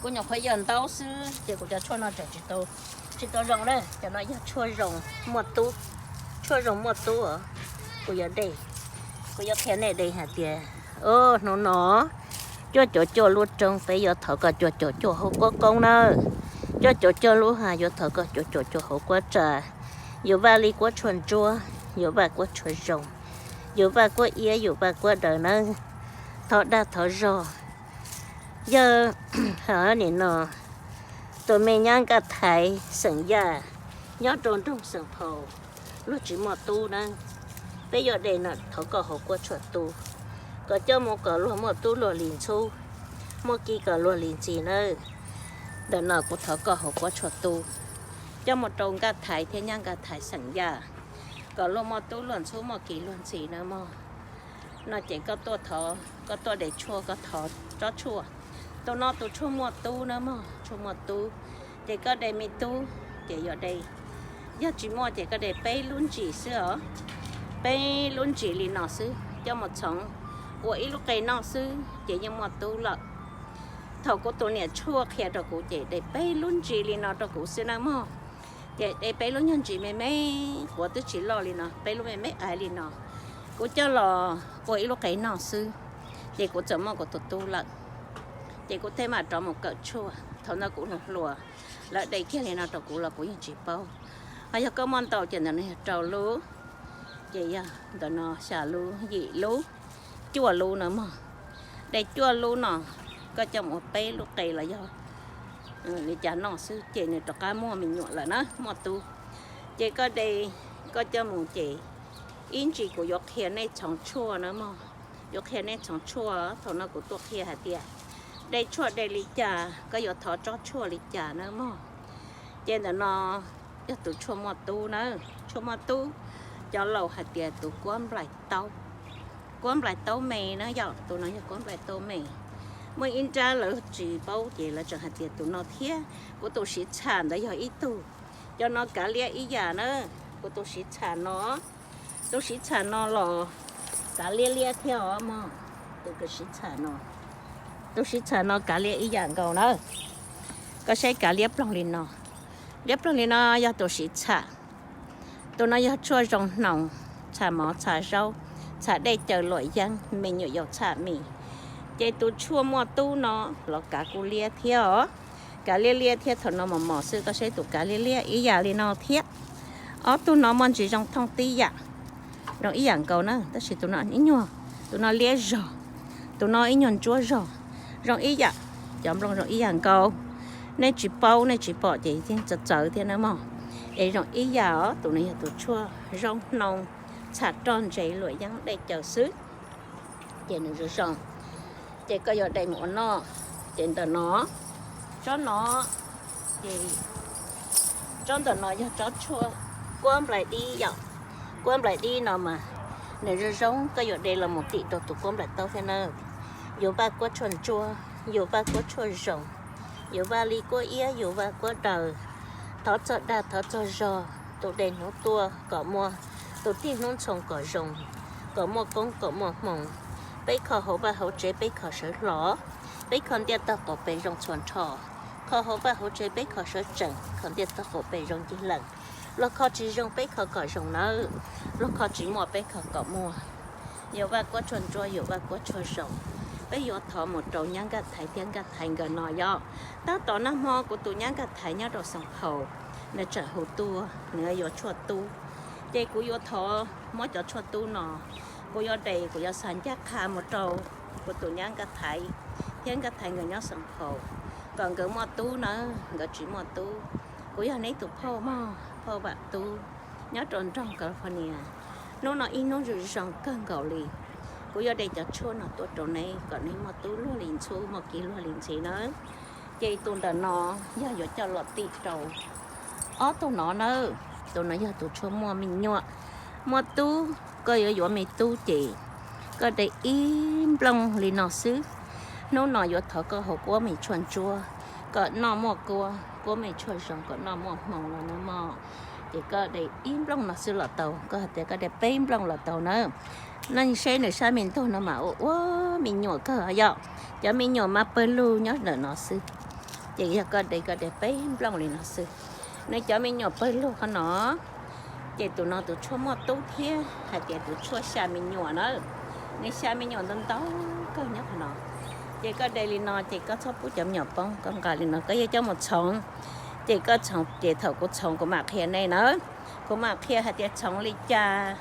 Kuv nyuam qhuav yawm ntaub xwb ces kuv cov tshuaj no tseem tsis tau, tsis tau zoo na. Cov no yog tshuaj zoo muaj tub, tshuaj zoo muaj tub os. Kuv yuav de, kuv yuav qhia nej de hais tias, o, hnub no cuaj caum cuaj lub roob peb yuav thov koj cuaj caum cuaj hauv kuab koob nawb. Cuaj caum cuaj lub hav yuav thov koj cuaj caum cuaj hauv kuab tsa. Yus vaj li kuab tshuaj ntsuab, yus vaj kuab tshuaj zoo, yus vaj kuab iab, yus vaj kuab daws nawb. Thov dag thov zog. Yog nim no tus me nyab Nkaj Thaiv xeem Yaj nyob rau nroog Xeem Phaus, luag tsis muaj tub na, peb yuav de no thov koj hauv kuab tshuaj tub, kom coj mus kom luag muaj tub luag li ntxhub, muaj kiv kom luag li ntxi nawb. Ntawm no kuv thov koj hauv kuab tshuaj tub, coj mus rau Nkaj Thaiv thiab nyab Nkaj Thaiv xeem Yaj, kom luag muaj tub luag ntxhub muaj kiv luag ntxi nawb mog. No ces koj tuaj thov, koj tuaj de tshuaj, koj thov tsob tshuaj. Tus no tus tshuaj muaj tub nawb mog, tshuaj muaj tub. Ces koj de me tub ces yuav de, yog tsis muaj ces koj de peb lub ntsis xwb os. Peb lub ntsis li no xwb, coj mus txhoov ua ib lub qe noj xwb ces yeej muaj tub lawm. Thaum kuv tus niam tshuaj qhia rau kuv ces de peb lub ntsis li no rau kuv xwb nawb mog. Ces de peb lub nyuag ntsis me me, quav twb tsis loj li no, peb lub me me aiv li no, kuv coj los ua ib lub qe noj xwb, ces kuv txawm muaj kuv tus tub lawm. Ces kuv thiaj mam rov mus kawm tshuaj. Thaum ntawd kuv hluas hluas, lawv de kiag li no rau kuv los kuv yeej tsis paub. Ho yog koj muaj ntau ces ntawm no yog rau lub, ces yog ntawm no xya lub, yim lub, cuaj lub no mog. De cuaj lub no, koj coj mus ua peb lub qe los yog li cas noj xwb ces nws rov qab muaj me nyuam lawm na, muaj tub. Ces koj de, koj coj mus ces ib ntsis kuv yuav qhia nej txhoov tshuaj na mog. Yuav qhia nej txhoov tshuaj, thaum no kuv tuaj qhia hais tias de tshuaj de li cas, koj yuav thov tsob tshuaj li cas na mog. Ces ntawm no yog tus tshuaj muaj tub na, tshuaj muaj tub, cov laus hais tias tus kuab nplaim taub, kuab nplaim taub me na yom, tus no yog kuab nplaim taub me. Muaj ib nrab lawv tsis paub ces lawv tseem hais tias tus no thiab kuv tus siv txham ntawd yog ib tug. Cov no kav liab ib yam na, kuv tus siv txham no, tus siv txham no los kav liab liab thiab os mog. Tus siv txham no, tus siv txham no kav liab ib yam nkaus na. Koj saib kav liab ploog li no, liab ploog li no yog tus siv txham. Tus no yog tshuaj zoo hnoos, txham mov txham zaub, txham dej cawv luam yeeb, me nyuam yaus txham mis. Ces tus tshuaj muaj tub no los kav kuj liab thiab os. Kav liab liab thiab, thaum no mos mos xwb, koj saib tus kav liab liab ib yam li no thiab. Ob tug no muaj ntsis zoo thooj tib yam, zoo ib yam nkaus na, tab sis tus no ib nyuag, tus no liab zog, tus no ib nyuag ntsuab zog, zoo ib yam, cov nplooj zoo ib yam nkaus. Nej tsis paub nej tsis pom ces yeej txawv txawv thiab na mog. Es zoo ib yam os, tus no yog tus tshuaj zoo hnoos, txham roj ntsev luam yeeb dej cawv xwb. Ces nws zoo zoo, ces koj yuav de mus ua noj. Ces ntawm no, tsob no, ces tsob ntawm no yog tsob tshuaj kuab nplaim dib yom. Kuab nplaim dib no mas nws zoo zoo, koj yuav de los mus tim rau tus kuab nplaim taub thiab na. Yus vaj kuab tshuaj ntsuab, yus vaj kuab tshuaj zoo, yus vaj li kuab iab, yus vaj kuab daws. Thov txog dag thov txog zog, tus de hnub tuaj kom muaj, tus tig hnub ntxhoo kom zoo, kom muaj koob kom muaj hmoo. Peb kho hauv vaj hauv tsev peb kho sawv hlo, peb kho ntiaj tog qaum pes zoo txhua nrho. Kho hauv vaj hauv tsev peb kho sawv tsees, kho ntiaj tog qaum pes zoo ncig lees. Luag kho tsis zoo peb kho kom zoo nawb, luag kho tsis muaj peb kho kom muaj. Yus vaj kuab tshuaj ntsuab, yus vaj kuab tshuaj zoo. Peb yuav thov mus rau nyab Nkaj Thaiv thiab Nkaj Thaiv nkawd no yom. Tab tom nag hmo kuv tus nyab Nkaj Thaiv nyob rau Xeem Phaus, nws tseem hu tuaj, nws yuav tshuaj tub. Ces kuv yuav thov muab cov tshuaj tub no, kuv yuav de, kuv yuav xa ncaj qha mus rau kuv tus nyab Nkaj Thaiv thiab Nkaj Thaiv nkawd nyob Xeem Phaus, kom nkawd muaj tub na, nkawd tsis muaj tub. Kuv yog neb tus phauj mog, phauj Vam Tub, nyob rau nroog California. Hnub no ib hnub zoo zoo kawg nkaus li. Kuv yuav de cov tshuaj no tuaj rau neb kom neb muaj tub luag li ntxhub, muaj kiv luag li ntxhi na. Ces tus ntawm no yog yuav coj los tim rau ob tug no na. Tus no yog tus tshuaj muaj me nyuam, muaj tub. Koj yuav yuav me tub ces koj de ib nplooj li no xwb. Hnub no yuav thov koj hauv kuab me tshuaj ntsuab, kom noj muaj kuab, kuab me tshuaj zoo kom noj muaj hmoo los na mog. Ces koj de ib nplooj no xwb los tau, koj hais tias koj de peb nplooj los tau na. Nej seb nws sab me ntug no mas ua ua me nyuam kawg yom. Cov me nyuam mas pawg lug nyob ntawm no xwb. Ces yog koj de koj de peb nplooj li no xwb. Nws cov me nyuam pawg lug qhov no, ces tus no tus tshuaj muaj tub thiab hais tias tus tshuaj xya me nyuam na. Nws xya me nyuam ntau ntau kawg nyob qhov no. Ces koj de li no ces koj txhob pub cov me nyuam poob, koj nqa li no koj yuav coj mus txhoov. Ces koj txhoov ces thaum kuv txhoov kuv mam qhia nej na. Kuv mam qhia hais tias txhoov li cas,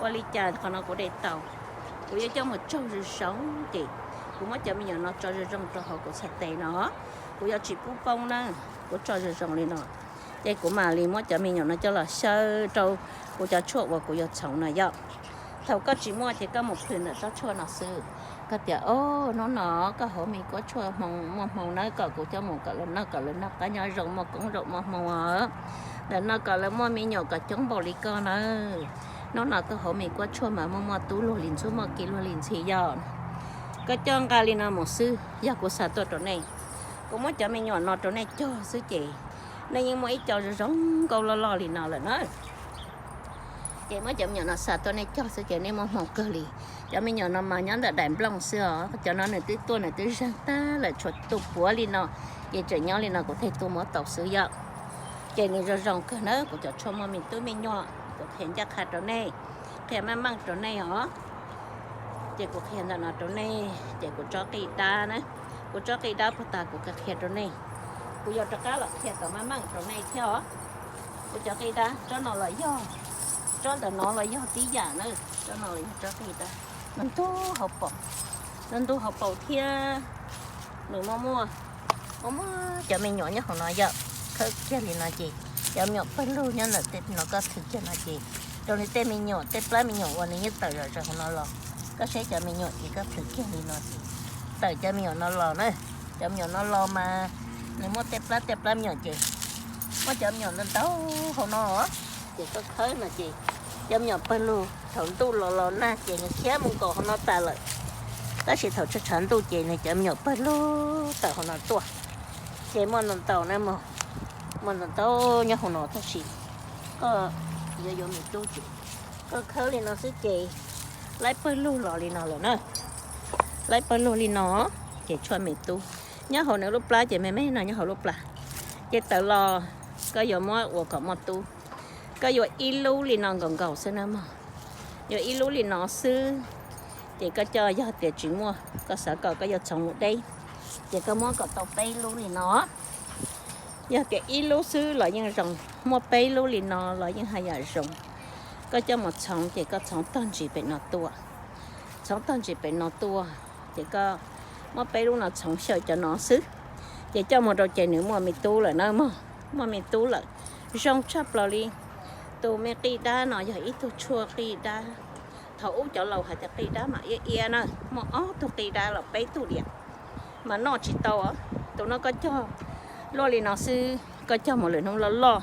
ua li cas qhov no kuv de tau. Kuv yuav coj mus tsaug zoo zoo ces kuv muab cov me nyuam no tso zoo zoo rau hauv kuv txhais tes no. Kuv yuav tsis pub poob na, kuv tso zoo zoo li no. Ces kuv mam li muab cov me nyuam no coj los xyaw rau kuv cov tshuaj uas kuv yuav txhoov no yom. Thaum koj tsis muaj ces koj mus plhws ntawm tsob tshuaj no xwb. Koj tias, o, hnub no koj hauv me kuab tshuaj hmoo muaj hmoo na, kom kuv coj mus kom lawv noj, kom lawv noj qab nyob zoo muaj koob zoo muaj hmoo os. Ntawm no kom lawv muaj me nyuam kom coob npaum li koj na. Hnub no koj hauv me kuab tshuaj mas muaj muaj tub luag li ntxhub muaj ki luag li ntxhi yom. Koj coj nqa li no mus xwb, yog kuv xa tuaj rau nej. Kuv muab cov me nyuam no rau nej cog xwb ces nej yeej muaj ib co zoo zoo nkauj loj loj li no lawm na. Ces muab cov me nyuam no xa tuaj nej cog xwb ces nej muaj hmoo kawg li. Cov me nyuam no mas nyob ntawm daim nplooj xwb os, cov no nws twb tuaj nws twb zeeg tag lawm, tshuav tus puav li no, ces tseem nyob li no kuv thiaj tuaj muab tau xwb yom. Ces nws zoo zoo kawg na, kuv cov tshuaj muaj me tub me nyuam, kuv qhia ncaj qha rau nej, qhia meej meej rau nej os. Ces kuv qhia ntawm no rau nej, ces kuv tsob qij dab na, kuv tsob qij dab puag ta kuv qhia rau nej. Kuv yuav rov qab los qhia kom meej meej rau nej thiab os. Kuv cov qij dab tsob no los yog, tsob ntawm no los yog tib yam na, tsob no los yog tsob qij dab. Nws ntug hauv paus, nws ntug hauv paus thiab nws muaj muaj, muaj muaj cov me nyuam nyob hauv no yom. Khawb kiag li no ces cov me nyuam pawg lug nyob ntawm tej no koj plhws kiag no ces rau nws tej me nyuam tej plab me nyuam uas nws yeej tawm zom zaws hauv no los. Koj saib cov me nyuam ces koj plhws kiag li no ces tawm cov me nyuam no los na. Cov me nyuam no los mas nws muaj tej plab tej plab me nyuam ces muaj cov me nyuam ntau ntau hauv no. Ces koj khawb no ces cov me nyuam pawg lug thaum ntuj los los nag ces nws khiav mus nkaum hauv no tas lawm. Tab sis thaum tshav tshav ntuj ces nws cov me nyuam pawg lug tawm hauv no tuaj. Ces muaj ntau ntau na mog, muaj ntau ntau nyob hauv no tab sis koj yuav yuav me tub ces koj khawb li no xwb ces laib pawg lug los li no lawm na. Laib pawg lug li no ces tshuaj me tub nyob hauv nws lub plab ces me me no nyob hauv lub plab. Ces tawm los koj yuav muab ua kom muaj tub, koj yuav ib lub li no nkaus nkaus xwb na mog. Yuav ib lub li no xwb, ces koj coj, yog tias tsis muaj koj xav kom koj yuav txhoov mus deb, ces koj muab kom tau peb lub li no. Yog tias ib lub xwb los yeej zoo, muaj peb lub li no los yeej haj yam zoo. Koj coj mus txhoov ces koj txhoov tog ntsis pem no tuaj, txhoov tog ntsis pem no tuaj, ces koj muab peb lub no txhoov xyaw cov no xwb, ces coj mus rau ces nws muaj me tub lawm na mog, muaj me tub lawm. Zoo tshaj plaws li. Tus me qij dab no yog ib tug tshuaj qij dab, thaum ub cov laus hais tias qij dab mas iab iab na, muaj ob tug qij dab los peb tug diam mas noj tsis tau. Tus no koj cog luaj li no xwb, koj cog mus lwm hnub loj loj,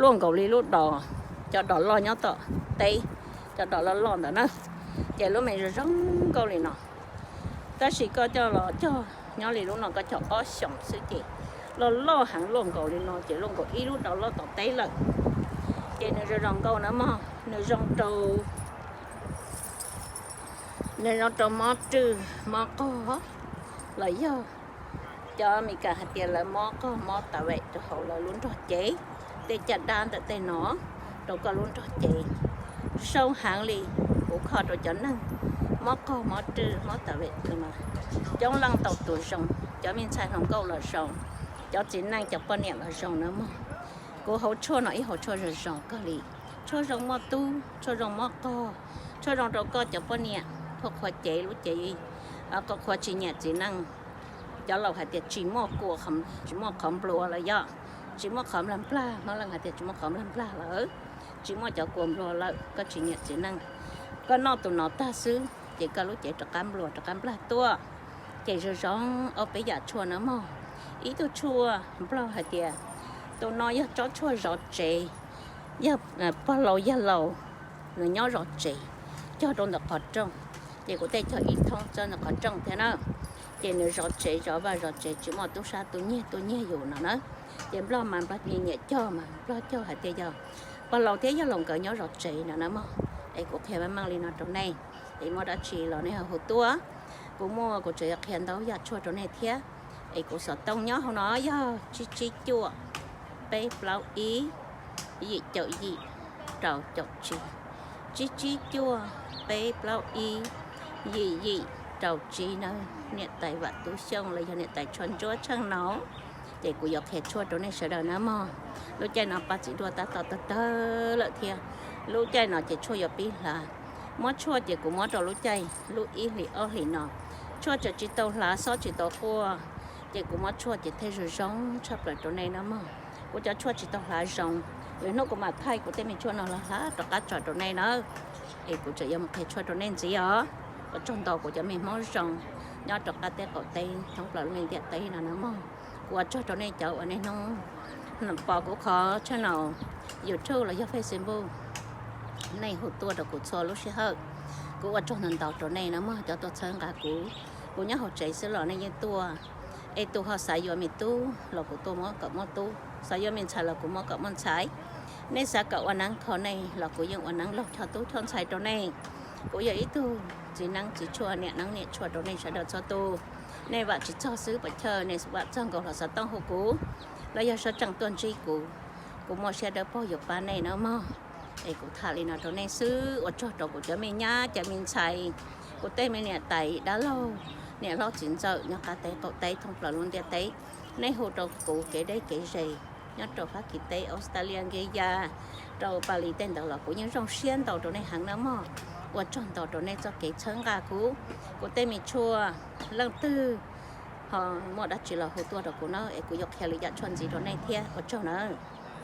luaj nkaus li lub dos, cov dos loj nyob tom teb, cov dos loj loj ntawd na, ces lub me zoo zoo nkauj li no. Tab sis koj coj los cog nyob li lub no koj cog ob xyoos xwb ces loj loj heev, luaj nkaus li no ces luaj nkaus ib lub dos loj tom teb lawm. Ces nws zoo zoo nkauj na mog, nws zoo rau, nws zoo rau mob rwj mob qog, los yog cov Amelikas hais tias lawv mob qog mob tav vem rau hauv lawv lub nrog cev, tej caj dab ntawm tej no rau koj lub nrog cev. Zoo heev li, kuv kho rau cov neeg mob qog mob rwj mob tav vem no, coob leej tau tus zoo, cov me ntxhais hluas nkauj los zoo, cov txiv neej cov poj niam los zoo na mog. Kuv hauv tshuaj no ib hauv tshuaj zoo zoo kawg li, tshuaj zoo muaj tub, tshuaj zoo mob qog, tshuaj zoo rau koj cov poj niam, qhuav qhuav cev lub cev, qhuav qhuav tsis nyiam txiv neej. Cov laus hais tias tsis muaj kua, tsis muaj qhov nplua lawm yog, tsis muaj qhov nplag nplag, Hmoob Leej hais tias tsis muaj qhov nplag nplag lawm, tsis muaj cov kua nplua lawm, koj tsis nyiam txiv neej, koj noj tus no tag xwb ces koj lub cev rov qab nplua rov qab nplag tuaj. Ces zoo zoo ob peb yam tshuaj na mog. Ib tug tshuaj nplog hais tias tus no yog tsob tshuaj zov tsev, yog pog laus yawg laus, nws nyob zov tsev, cog rau ntawm qhov rooj, ces kuv tej cog ib thoob txog ntawm qhov rooj thiab na. Ces nws zov tsev zov vaj zov tsev tsis muaj tub sab tub nyiag tuaj nyiag yus no na. Ces nplog mas nplog nyiam cog mas nplog cog hais tias yog pog laus thiab yawg laus nkawd nyob zov tsev no na mog. Es kuv qhia meej meej li no rau nej, es muaj dab tsi los nej ho hu tuaj. Kuv muaj, kuv tseem yuav qhia ntau yam tshuaj rau nej thiab. Es kuv xov tooj nyob hauv no yog tsib tsib cuaj peb plaub ib yim caum yim rau caum tsib, tsib tsib cuaj peb plaub ib yim yim rau tsib nawb. Niam tais Vam Tub Xyooj los yog niam tais Tshuaj Ntsuab Tsheej no, ces kuv yuav qhia tshuaj rau nej sawv daws na mog. Lub caij no paj txiv duaj tab tom tawg tawg lawm thiab. Lub caij no ces tshuaj yuav pib hlav. Muab tshuaj ces kuv muab rau lub caij lub ib hlis ob hlis no, tshuaj tseem tsis tau hlav, xob tsis tau quaj, ces kuv muab tshuaj ces thiaj zoo zoo tshaj plaws rau nej na mog. Kuv cov tshuaj tsis tau hlav zoo, lwm hnub kuv mam thaij kuv tej me tshuaj no los hlav rov qab tso rau nej na. Es kuv tseem yuav mus qhia tshuaj rau nej ntxiv os. Ua tsaug ntau kuv cov me Hmoob zoo nyob rau qab teb qaum teb thoob plaws lub ntiaj teb no na mog. Kuv ua tsaug rau nej cov uas niaj hnub pom kuv qhov channel YouTube los yog Facebook, nej hu tuaj rau kuv txhua lub sij hawm. Kuv ua tsaug ntau ntau rau nej na mog, cov tuaj txhawb nqa kuv. Kuv nyob hauv tsev xwb los nej yeej tuaj, es tus ho xav yuav me tub los kuv tuaj muab kom muaj tub, xav yuav me ntxhais los kuv muab kom muaj ntxhais. Nej xav kom ua neeb kho nej los kuv yeej ua neeb laug choj tub choj ntxhais rau nej. Kuv yog ib tug txiv neeb txiv tshuaj, niam neeb niam tshuaj rau nej sawv daws txhua tus. Nej vam tsis txog xwb puas chawj, nej vam txog nkaus los xov tooj hu kuv, los yog sawv tsees tuaj ntsib kuv, kuv muaj siab dawb paug yuav pab nej na mog. Es kuv tham li no rau nej xwb, ua tsaug rau kuv cov me nyab cov me ntxhais, kuv tej me niam tais dab laug, niam hlob txiv ntxawm nyob qab teb qaum teb thoob plaws lub ntiaj teb. Nej hu rau kuv kev deb kev ze, nyob rau Fab Kis teb, Australia, Nkeya, rau Palis tej ntawd los kuv yeej zoo siab ntau rau nej heev na mog. Ua tsaug ntau rau nej txoj kev txhawb nqa kuv. Kuv tej me tshuaj, leej twg ho muaj dab tsi los hu tuaj rau kuv na, es kuv yuav qhia lwm yam tshuaj ntxiv rau nej thiab. Ua tsaug na.